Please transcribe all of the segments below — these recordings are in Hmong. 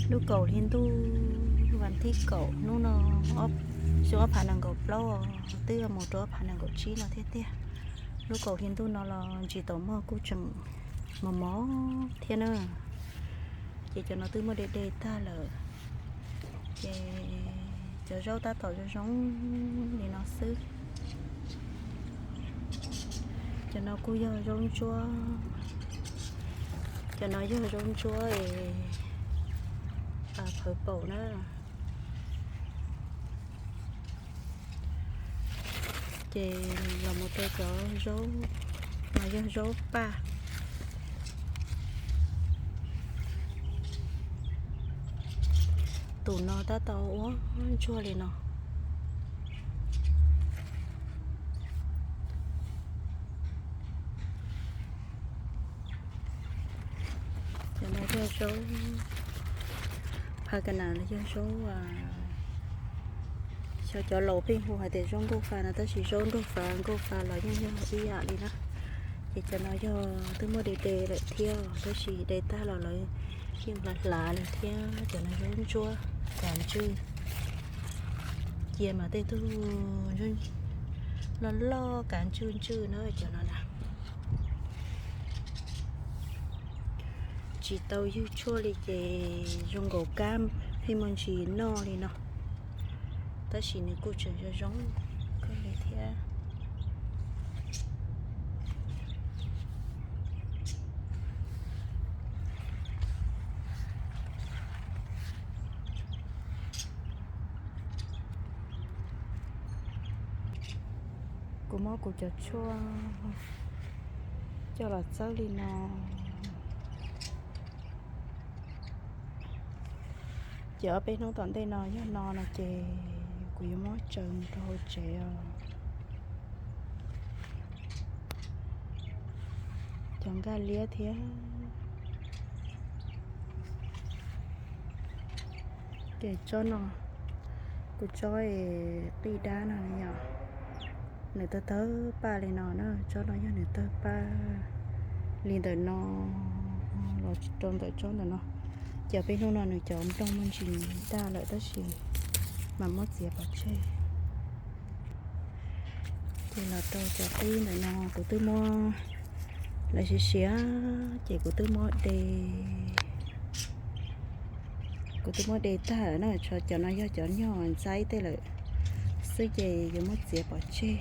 Lub kaum hli ntuj vas thib kaum hnub no, xyoo ob phav nees nkaum plaub, twb mus rau ob phav nees nkaum tsib no thiab tiag. Lub kaum hli ntuj no los ntsis taus mog kuj tseem mos mos thiab na. Ces cov no twb muab de de tag lawm. Ces cov zaub tab tom zoo zoo li no xwb. Cov no kuj yog zaub ntsuab. Cov no yog zaub ntsuab es phawv paum na. Ces los mus rau cov zaub no yog zaub paj. Tus no tab tom ua ntsuag li no. Cov no yog zaub pha ka nas los yog zaub, xyov cov laus pheej hu hais tias zaub nkauj fa no, tab sis zaub nraug fa nkauj fa los yeej yog ib yam li na. Ces cov no yog twb muab de de lawm thiab, tab sis de tag los lawv yeej hlav hlav li thiab. Cov no zaub ntsuab kav ntswj, cia mas tej tug loj loj kav ntswj ntswj na cov no na. Tsis tau ywg tshuaj li ces zoo nkaus kab pheej muaj ntsis noj li no, tab sis nws kuj tseem zoo zoo kawg li thiab. Kuv muab kuv cov tshuaj coj los txawb li no. Ces ob peb hnub tom ntej no yog no no ces kuv yuav muab tsaws mus rau hauv tsev os. Cov nkaj liab thiab. Ces tsob no, kuv tsob qij dab no yog nws tawg tawg paj li no na, tsob no yog nws tawg paj li ntawm no los rau ntawm tsob ntawm no. Ces peb hnub no nws cov nplooj muaj ntsis daj lawm tab sis mam muab txiav pov tseg. Ces los rau cov qib ntawm no kuv twb muab lawv siav siav ces kuv twb muab de, kuv twb muab de tag na, tshuav cov no yog cov nyuag ntxaib tej lawm xwb ces yuav muab txiav pov tseg.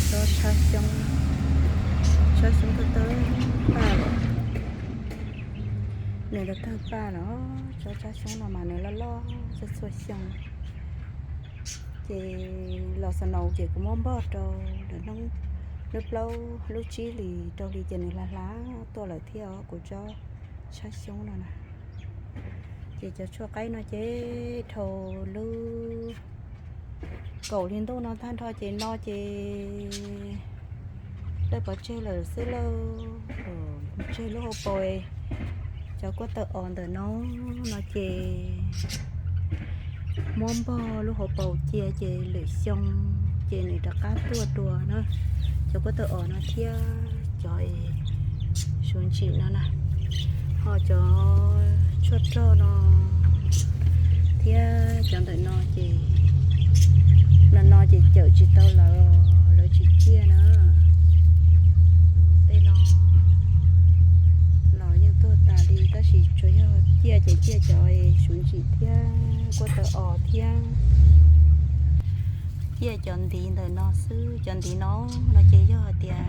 Tsob tshab xyoob, tshab xyoob tawg tawg paj los, nws tawg tawg paj los, tsob tshab xyoob no mas nws loj loj txhua txhua xyoo. Ces los xaus no ces kuv muab npog rau lub plaub lub tsib hlis rau hli ces nws hlav hlav tuaj lawm thiab os kuv tsob tshab xyoob no na. Ces cov tshuaj qaib no ces dhau lub kaum hli ntuj no tag nrho ces no ces lawv pov tseg lawm xwb lauj. Tseg lub hauv paus, cov kuab tawg os ntawm no, no ces muab npog lub hauv paus cia ces lwm xyoo ces nws rov qab tuaj dua na. Cov kuab tawg os no thiab cov suav ntsim no na, ho cov tshuaj rog no thiab cov ntawm no ces no no ces cawm tsis tau lawv, lawv tsis ciaj na. Tej no los yeej tuag tas li tab sis tsuas yog ciaj ces ciaj cov suav ntsim thiab kuab tawg os thiab ciaj cov ntiv ntawm no xwb. Cov ntiv no no ces yog hais tias